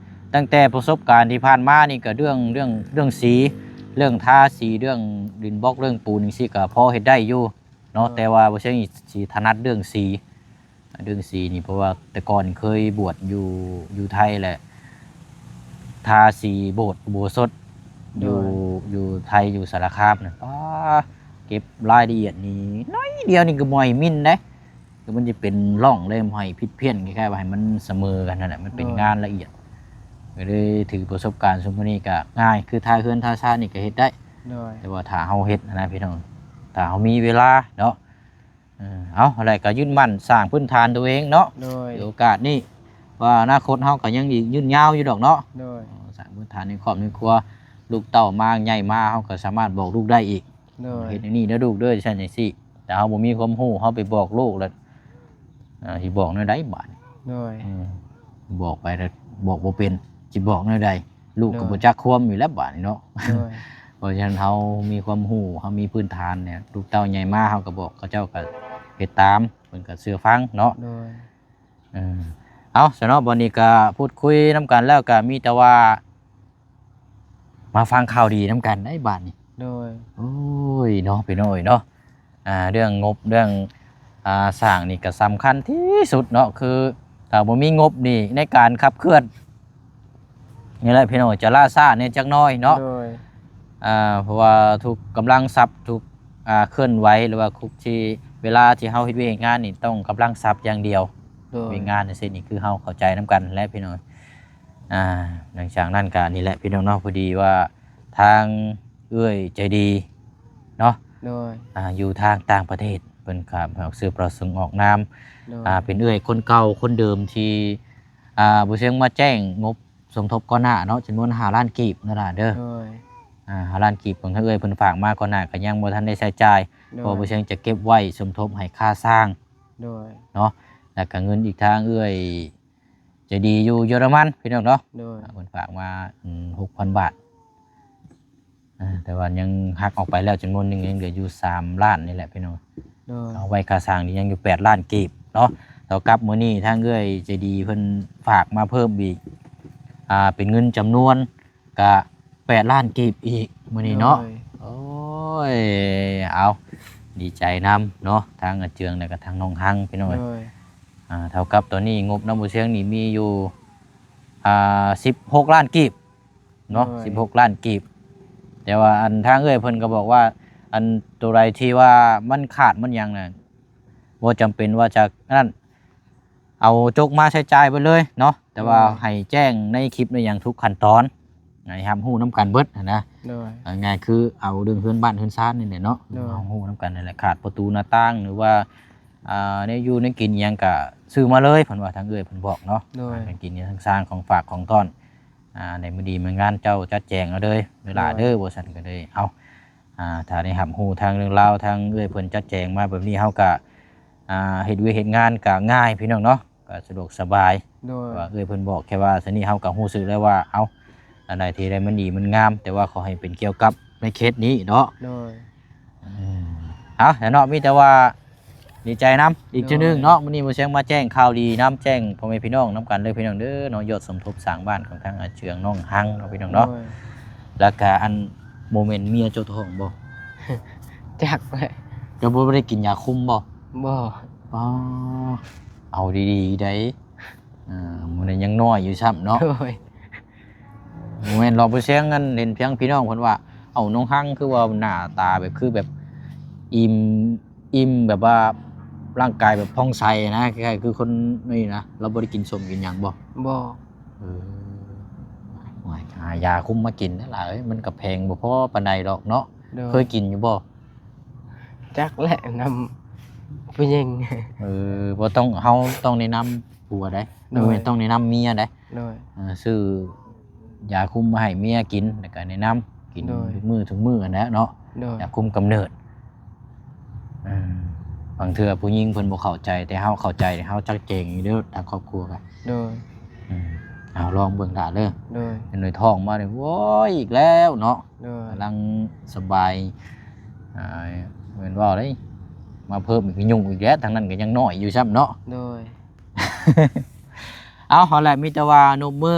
ຕັ້ງແຕ່ປະສົບການທີ່ຜ່ານມານີ້ ກໍເລື່ອງ ເລື່ອງ ເລື່ອງສີ ເລື່ອງທາສີ ເລື່ອງດິນບລັອກ ເລື່ອງປູນຈັ່ງຊີ້ ກໍພໍເຮັດໄດ້ຢູ່ເນາະ. ໂດຍ ແຕ່ວ່າບໍ່ເຊີງນີ້ຊິຖະໜັດເລື່ອງສີ ເລື່ອງສີນີ້ ເພາະວ່າແຕ່ກ່ອນເຄີຍບວດຢູ່ ຢູ່ໄທແຫຼະ ທາສີໂບດອຸໂບສົດ ຢູ່ ໂດຍ ຢູ່ໄທ ຢູ່ສາລະຄາມນະ ປ້າ ເກັບລາຍລະອຽດນີ້ໜ້ອຍດຽວນີ້ກໍໝ້ອຍມິ້ນເດ້. ຄືມັນຈະເປັນຮ່ອງເລີຍ ໃຫ້ຜິດພຽນ ຄ້າຍໆວ່າໃຫ້ມັນສະເໝີກັນຫັ້ນແຫຼະ ມັນເປັນ ໂດຍ ງານລະອຽດ. ກໍເລີຍຖືປະສົບການຊຸມມື້ນີ້ກໍງ່າຍ ຄືທາເຮືອນທາຊານນີ້ກໍເຮັດໄດ້. ໂດຍ ແຕ່ວ່າຖ້າເຮົາເຮັດນະພີ່ນ້ອງ ຖ້າເຮົາມີເວລາເນາະ ເອີ ເອົາ ແລ້ວກໍຍຶດໝັ້ນສ້າງພື້ນຖານຕົວເອງເນາະ. ໂດຍ ໃນໂອກາດນີ້ ວ່າອະນາຄົດເຮົາກໍຍັງອີກຍືນຍາວຢູ່ດອກເນາະ. ໂດຍ ເອີ ສ້າງພື້ນຖານໃນຄອບໃນຄົວ ລູກເຕົ້າມາໃຫຍ່ມາ ເຮົາກໍສາມາດບອກລູກໄດ້ອີກ. ໂດຍ ເຮັດແນວນີ້ເດີລູກເດີ ຈັ່ງຊັ້ນຈັ່ງຊີ້ ແຕ່ເຮົາບໍ່ມີຄວາມຮູ້ ເຮົາໄປບອກລູກແລ້ວ ເອີ ຊິບອກແນວໃດບາດນີ້? ໂດຍ ເອີ ບອກໄປແລ້ວບອກບໍ່ເປັນ ຊິບອກແນວໃດ? ລູກກໍ ໂດຍ ບໍ່ຈັກຄວາມຢູ່ແລ້ວບາດນີ້ເນາະ. ໂດຍ ເພາະສະນັ້ນເຮົາມີຄວາມຮູ້ ເຮົາມີພື້ນຖານແລ້ວ ລູກເຕົ້າໃຫຍ່ມາ ເຮົາກໍບອກ ເຂົາເຈົ້າກໍເຮັດຕາມ ເພິ່ນກໍເຊື່ອຟັງເນາະ. ໂດຍ ເອີ ເອົາ ຊະເນາະ ບັດນີ້ກໍພູດຄຸຍນຳກັນແລ້ວ ກໍມີແຕ່ວ່າມາຟັງຂ່າວດີນຳກັນໄດ໋ບາດນີ້. ໂດຍ ໂອ້ຍເນາະ ພີ່ນ້ອງເອີຍເນາະ ອ່າ ເລື່ອງງົບ ເລື່ອງ ອ່າ ສ້າງນີ້ກໍສຳຄັນທີ່ສຸດເນາະ ຄືຖ້າບໍ່ມີງົບນີ້ ໃນການຂັບເຄື່ອນນີ້ແຫຼະ ພີ່ນ້ອງ ຈະລ້າຊ້າແດ່ຈັກໜ້ອຍເນາະ. ໂດຍ ອ່າ ເພາະວ່າທຸກກຳລັງຊັບ ທຸກ ອ່າ ເຄື່ອນໄຫວ ຫຼືວ່າທຸກທີ່ ເວລາທີ່ເຮົາເຮັດວຽກເຮັດງານນີ້ ຕ້ອງກຳລັງຊັບຢ່າງດຽວ. ໂດຍ ວຽກງານຈັ່ງຊີ້ນີ້ ຄືເຮົາເຂົ້າໃຈນຳກັນແຫຼະ ພີ່ນ້ອງ. ອ່າ ຫຼັງຈາກນັ້ນກໍນີ້ແຫຼະ ພີ່ນ້ອງເນາະ ພໍດີວ່າທາງເອື້ອຍໃຈດີເນາະ ໂດຍ ອ່າ ຢູ່ທາງຕ່າງປະເທດ ເພິ່ນກໍບໍ່ປະສົງອອກນາມ. ໂດຍ ອ່າ ເປັນເອື້ອຍຄົນເກົ່າຄົນເດີມທີ່ ອ່າ ບໍ່ເຊີງມາແຈ້ງງົບສົມທົບກ່ອນໜ້າເນາະ ຈຳນວນຫ້າລ້ານກີບເນາະຫຼານເດີ. ໂດຍ ອ່າ ຫ້າລ້ານກີບຂອງທາງເອື້ອຍເພິ່ນຝາກມາກ່ອນໜ້າ ກໍຍັງບໍ່ທັນໄດ້ໃຊ້ຈ່າຍ. ໂດຍ ເພາະວ່າບໍ່ເຊີງຈະເກັບໄວ້ສົມທົບໃຫ້ຄ່າສ້າງ. ໂດຍ ເນາະ ແລ້ວກໍເງິນອີກທາງເອື້ອຍ ໃຈດີຢູ່ເຢຍລະມັນ ພີ່ນ້ອງເນາະ. ໂດຍ ເພິ່ນຝາກມາ ອືມ ຫົກພັນບາດ ອ່າ ແຕ່ວ່າຍັງຫັກອອກໄປແລ້ວຈຳນວນໜຶ່ງ ຍັງເຫຼືອຢູ່ສາມລ້ານນີ້ແຫຼະ ພີ່ນ້ອງ. ໂດຍ ເອົາໄວ້ຄ່າສ້າງນີ້ຍັງຢູ່ແປດລ້ານກີບເນາະ. ເທົ່າກັບມື້ນີ້ທາງເອື້ອຍໃຈດີເພິ່ນຝາກມາເພີ່ມອີກ ອ່າ ເປັນເງິນຈຳນວນ ກະແປດລ້ານກີບອີກມື້ນີ້ເນາະ. ໂດຍ ໂອ້ຍ ເອົາ ດີໃຈນຳເນາະ ທາງອາເຈືອງ ແລ້ວກະທາງນ້ອງຮັງ ພີ່ນ້ອງເອີຍ. ໂດຍ ອ່າ ເທົ່າກັບຕອນນີ້ງົບນຳບໍ່ຊຽງນີ້ມີຢູ່ ອ່າ ສິບຫົກລ້ານກີບເນາະ. ໂດຍ ສິບຫົກລ້ານກີບ ແຕ່ວ່າອັນທາງເອື້ອຍເພິ່ນກໍບອກວ່າ ອັນໂຕໃດທີ່ວ່າມັນຂາດມັນຫຍັງນະ ບໍ່ຈຳເປັນວ່າຈະອັນນັ້ນ ເອົາຈົກມາໃຊ້ຈ່າຍເບິດເລີຍເນາະ ແຕ່ວ່າ ໂດຍ ໃຫ້ແຈ້ງໃນຄລິບໃນຫຍັງທຸກຂັ້ນຕອນ ໃຫ້ຮັບຮູ້ນຳກັນເບິດຫັ້ນນະ. ໂດຍ ເອົາງ່າຍຄືເອົາເລື່ອງເຮືອນບ້ານເຮືອນຊານນີ້ແຫຼະເນາະ. ໂດຍ ເຮົາຮູ້ນຳກັນນີ້ແຫຼະ ຂາດປະຕູໜ້າຕ່າງ ຫຼືວ່າ ອ່າ ແນວຢູ່ແນວກິນອີ່ຫຍັງກະຊື້ມາເລີຍ ເພິ່ນວ່າ ທາງເອື້ອຍເພິ່ນບອກເນາະ. ໂດຍ ອາ ແນວກິນເຮືອນຊານ ຂອງຝາກຂອງຕ້ອນ ອ່າ ໃນມື້ດີມື້ງາມເຈົ້າຈັດແຈງເອົາເລີຍເດີຫຼ້າເດີ ໂດຍ ວ່າຊັ້ນ ກໍເລີຍ ເອົ້າ ອ່າ ຖ້າໄດ້ຮັບຮູ້ທາງເລື່ອງລາວ ທາງເອື້ອຍເພິ່ນຈັດແຈງມາແບບນີ້ ເຮົາກໍ ອ່າ ເຮັດວຽກເຮັດງານກໍງ່າຍພີ່ນ້ອງເນາະ ກໍສະດວກສະບາຍ ໂດຍ ວ່າເອື້ອຍເພິ່ນບອກແຄ່ວ່າຊັ້ນນີ້ ເຮົາກໍຮູ້ສຶກແລ້ວວ່າ ເອົ້າ ອັນໃດທີ່ໄດ້ມັນດີມັນງາມ ແຕ່ວ່າຂໍໃຫ້ເປັນກ່ຽວກັບໃນເຂດນີ້ເນາະ ໂດຍ ເອີ ເອົາ ແລ້ວເນາະ ມີແຕ່ວ່າດີໃຈນຳອີກເທື່ອໜຶ່ງເນາະ ໂດຍ ມື້ນີ້ບໍ່ຊຽງມາແຈ້ງຂ່າວດີນຳ ແຈ້ງພໍ່ແມ່ພີ່ນ້ອງນຳກັນເດີພີ່ນ້ອງເດີເນາະ ຍອດສົມທົບສ້າງບ້ານຂອງທາງອາເຈືອງນ້ອງຮັງເນາະພີ່ນ້ອງເນາະ ໂດຍ ແລ້ວກະອັນ ບໍ່ແມ່ນເມຍເຈົ້າທ້ອງບໍ່? ຈັກແຫຼະ ເຈົ້າບໍ່ໄດ້ກິນຢາຄຸມບໍ່? ບໍ່ ອໍ ເອົາດີໆໃດ ເອີ ມັນຍັງນ້ອຍຢູ່ຊ້ຳເນາະ ໂດຍ ບໍ່ແມ່ນລອກໄປແຊງ ອັນເຫັນພຽງພີ່ນ້ອງເພິ່ນວ່າ ເອົ້າ ນ້ອງຮັງຄືວ່າໜ້າຕາແບບ ຄືແບບອີ່ມ ອີ່ມ ແບບວ່າຮ່າງກາຍແບບຜ່ອງໃສນະ ຄ້າຍໆຄືຄົນນີ້ນະ ລາວບໍ່ໄດ້ກິນສົ້ມກິນຫຍັງບໍ່? ບໍ່ ເອີ ຫາຢາຄຸມມາກິນຫັ້ນລະເອີຍ ມັນກໍແພງບໍ່ພໍປານໃດດອກເນາະ ໂດຍ ເຄີຍກິນຢູ່ບໍ່? ຈັກແຫຼະ ນຳຜູ້ຍິງ ເອີ ບໍ່ຕ້ອງ ເຮົາຕ້ອງແນະນຳຜົວໃດ ໂດຍ ແມ່ນຕ້ອງແນະນຳເມຍໃດ ໂດຍ ເອີ ຊື້ຢາຄຸມມາໃຫ້ເມຍກິນ ແລ້ວກໍແນະນຳກິນ ໂດຍ ທຸກມື້ທຸກມື້ຫັ້ນແຫຼະເນາະ ໂດຍ ຢາຄຸມກຳເນີດ ເອີ ບາງເທື່ອຜູ້ຍິງເພິ່ນບໍ່ເຂົ້າໃຈ ແຕ່ເຮົາເຂົ້າໃຈ ເຮົາຈັກແຈງຢູ່ເດີທາງຄອບຄົວກໍ ໂດຍ ເອົາລອງເບິ່ງຫຼ້າເດີ ໂດຍ ເຫັນໜ້ອຍທ້ອງມານີ້ ໂອ້ຍ ອີກແລ້ວເນາະ ໂດຍ ກຳລັງສະບາຍ ອ່າ ແມ່ນເວົ້າເດ້ ມາເພີ່ມອີກ ຫຍຸ້ງອີກແລ້ວ ທາງນັ້ນກໍຍັງນ້ອຍຢູ່ຊ້ຳເນາະ ໂດຍ ເອົາ ເອົາແຫຼະ ມີແຕ່ວ່ານົບມື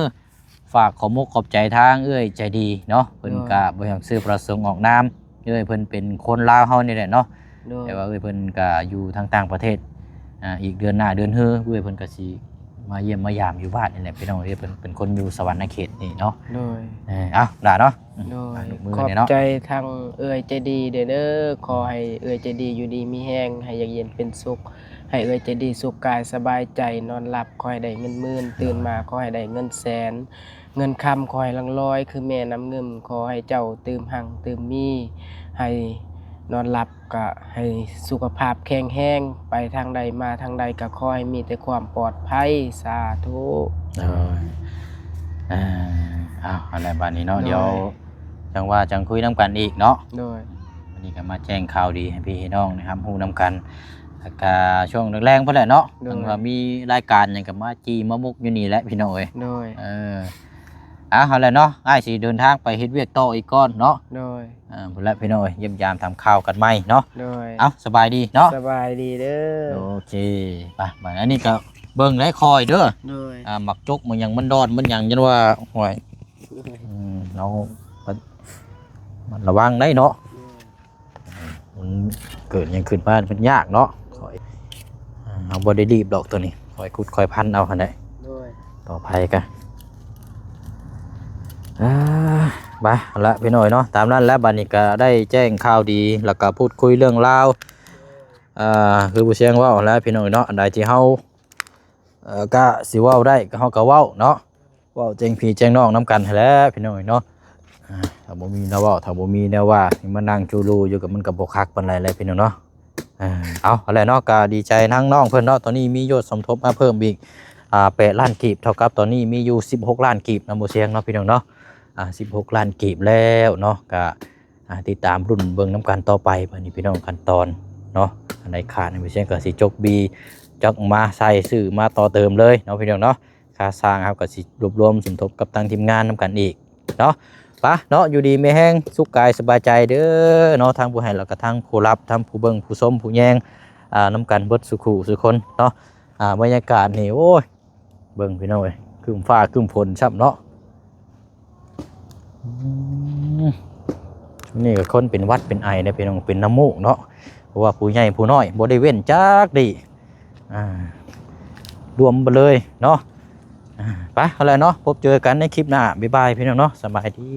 ຝາກຂອບມົກຂອບໃຈທາງເອື້ອຍໃຈດີເນາະ ເພິ່ນ ໂດຍ ກະບໍ່ຢາກຊື່ປະສົງອອກນາມ ເອື້ອຍເພິ່ນເປັນຄົນລາວເຮົານີ້ແຫຼະເນາະ ໂດຍ ແຕ່ວ່າເອື້ອຍເພິ່ນກະຢູ່ທາງຕ່າງປະເທດ ອ່າ ອີກເດືອນໜ້າເດືອນຮື ເອື້ອຍເພິ່ນກະຊິມາຢ້ຽມມາຢາມຢູ່ບ້ານນີ້ແຫຼະ ພີ່ນ້ອງເອີຍ ເພິ່ນເປັນຄົນຢູ່ສະຫວັນນະເຂດນີ້ເນາະ ໂດຍ ເອີ ເອົາ ຫຼ້າເນາະ ໂດຍ ອ່າ ຍົກມື ຂອບໃຈທາງເອື້ອຍໃຈດີເດີ ເດີ ຂໍໃຫ້ເອື້ອຍໃຈດີຢູ່ດີມີແຮງ ໃຫ້ຢາກເຢັນເປັນສຸກ ໃຫ້ເອື້ອຍໃຈດີສຸກກາຍສະບາຍໃຈ ນອນຫຼັບຂໍໃຫ້ໄດ້ເງິນໝື່ນ ຕື່ນມາຂໍໃຫ້ໄດ້ເງິນແສນ ເງິນຄຳຂໍໃຫ້ຫຼັ່ງລອຍຄືແມ່ນ້ຳງື່ມ ຂໍໃຫ້ເຈົ້າຕື່ມຮັ່ງຕື່ມມີ ໃຫ້ນອນຫຼັບກະໃຫ້ສຸຂະພາບແຂງແຮງ ໄປທາງໃດມາທາງໃດກະຂໍໃຫ້ມີແຕ່ຄວາມປອດໄພ ສາທຸ ໂດຍ ອ່າ ເອົາ ເອົາແຫຼະ ບາດນີ້ເນາະ ໂດຍ ດຽວຈັ່ງວ່າຈັ່ງຄຸຍນຳກັນອີກເນາະ ໂດຍ ວັນນີ້ກໍມາແຈ້ງຂ່າວດີໃຫ້ພີ່ໃຫ້ນ້ອງໄດ້ຮັບຮູ້ນຳກັນ ແລ້ວກະຊ່ວງແລງໆພຸ້ນແຫຼະເນາະ ໂດຍ ຄັນວ່າມີລາຍການຫຍັງກໍມາຈີ່ມາມຸກຢູ່ນີ້ແຫຼະພີ່ນ້ອງເອີຍ ໂດຍ ເອີ ອ່າ ເອົາແຫຼະເນາະ ອ້າຍຊິເດີນທາງໄປເຮັດວຽກຕໍ່ອີກກ່ອນເນາະ ໂດຍ ອ່າ ພຸ້ນແຫຼະພີ່ນ້ອງເອີຍ ຢ້ຽມຢາມຖາມຂ່າວກັນໃໝ່ເນາະ ໂດຍ ເອົາ ສະບາຍດີເນາະ ສະບາຍດີເດີ ໂອເຄ ໄປ ບາດອັນນີ້ກໍເບິ່ງໄດ້ຄອຍເດີ ໂດຍ ອ່າ ໝາກຈົກມັນຫຍັງມັນດອນມັນຫຍັງ ຢ້ານວ່າ ຫ້ວຍ ໂດຍ ອືມ ເຮົາ ມັນລະວັງໄດ້ເນາະ ໂດຍ ມັນເກີດຫຍັງຂຶ້ນມາ ມັນຍາກເນາະ ຂ້ອຍ ເຮົາບໍ່ໄດ້ລີບດອກໂຕນີ້ ຄ່ອຍຂຸດຄ່ອຍພັນເອົາຫັ້ນແຫຼະ ໂດຍ ຕໍ່ໄປກະ ອ່າ ມາລະພີ່ນ້ອງເນາະ ຕາມນັ້ນແຫຼະ ບັດນີ້ກະໄດ້ແຈ້ງຂ່າວດີ ແລ້ວກະພູດຄຸຍເລື່ອງລາວ ອ່າ ຄືຜູ້ຊຽງເວົ້າແຫຼະພີ່ນ້ອງເນາະ ອັນໃດທີ່ເຮົາ ເອີ ກະຊິເວົ້າໄດ້ ເຮົາກະເວົ້າເນາະ ເວົ້າແຈ້ງພີ່ແຈ້ງນ້ອງນຳກັນຫັ້ນແຫຼະພີ່ນ້ອງເອີຍເນາະ ອ່າ ຖ້າບໍ່ມີແນວເວົ້າ ຖ້າບໍ່ມີແນວວ່າ ມານັ່ງຈູລູຢູ່ ກໍມັນກໍບໍ່ຄັກປານໃດແຫຼະພີ່ນ້ອງເນາະ ອ່າ ເອົາ ຫັ້ນແຫຼະເນາະ ກໍດີໃຈນຳນ້ອງເພິ່ນເນາະ ຕອນນີ້ມີຍອດສົມທົບມາເພີ່ມອີກ ອ່າ ແປດລ້ານກີບ ເທົ່າກັບຕອນນີ້ມີຢູ່ສິບຫົກລ້ານກີບນຳບໍ່ຊຽງເນາະ ພີ່ນ້ອງເນາະ ອ່າ ສິບຫົກລ້ານກີບແລ້ວເນາະ ກໍ ອ່າ ຕິດຕາມລຸ້ນເບິ່ງນຳກັນຕໍ່ໄປ ບັດນີ້ພີ່ນ້ອງ ຂັ້ນຕອນເນາະ ອັນໃດຂາດ ແມ່ນບໍ່ຊຽງກໍຊິຈົກບີ ຈັກມາໃສ່ຊື້ມາຕໍ່ເຕີມເລີຍເນາະ ພີ່ນ້ອງເນາະ ຄ່າສ້າງເຮົາກໍຊິລວບລວມສົມທົບກັບທາງທີມງານນຳກັນອີກເນາະ ປະເນາະ ຢູ່ດີມີແຮງ ສຸກກາຍສະບາຍໃຈເດີເນາະ ທັງຜູ້ໃຫ້ ແລ້ວກໍທັງຜູ້ຮັບ ທັງຜູ້ເບິ່ງ ຜູ້ຊົມ ຜູ້ແຍງ ອ່າ ນຳກັນເບິດສູ່ຄູ່ສູ່ຄົນເນາະ ອ່າ ບັນຍາກາດນີ້ ໂອ້ຍ ເບິ່ງພີ່ນ້ອງເອີຍ ຄຶ້ມຟ້າຄຶ້ມຝົນຊ້ຳເນາະ ອືມ ຊ່ວງນີ້ກໍຄົນເປັນຫວັດເປັນໄອເດ້ພີ່ນ້ອງ ເປັນນ້ຳມູກເນາະ ເພາະວ່າຜູ້ໃຫຍ່ຜູ້ນ້ອຍບໍ່ໄດ້ເວັ້ນຈັກດີ້ ອ່າ ລວມໄປເລີຍເນາະ ອ່າ ໄປ ເອົາແຫຼະເນາະ ພົບເຈີກັນໃນຄລິບໜ້າ ບາຍບາຍ ພີ່ນ້ອງເນາະ ສະບາຍດີ.